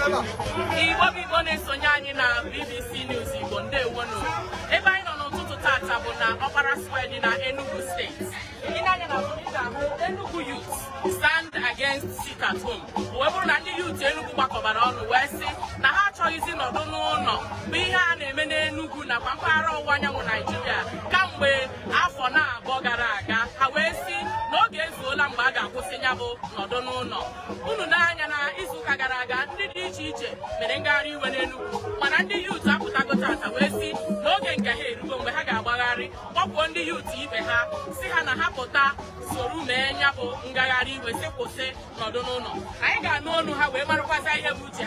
Igbo bụ Igbo na-esonye anyị na BBC News Igbo, ndewonu. Ebe anyị nọ n'ụtụtụ tata bụ na Ọkpara Square dị na Enugu Steeti. Ị na-anya na ị ga-ahụ "Enugu Youth Stand Against Sit at Home". Wee bụrụ na ndị youth Enugu gbakọbara ọnụ wee sị na ha achọghịzi nọdụ n'ụlọ, bụ ihe a na-eme n'Enugu nakwa mpaghara ọwụwa anyanwụ Naijiria kamgbe afọ na-abụọ gara aga. Ha wee sị na oge ezuola mgbe a ga-akwụsị ya bụ nọdụ n'ụlọ. Unu n'anya na izuụka gara aga, ndị dị iche iche mere ngagharị iwe n'Enugu, mana ndị youth apụtago tata wee sị na oge nke ha erugo mgbe ha ga-agbagharị, kpọkwuo ndị youth ibe ha, si ha na ha pụta soro mee ya bụ ngagharị iwe, si kwụsị nọdụ n'ụlọ. Anyị ga-anụ ọnụ ha wee marakwazi ihe bụ uche ha.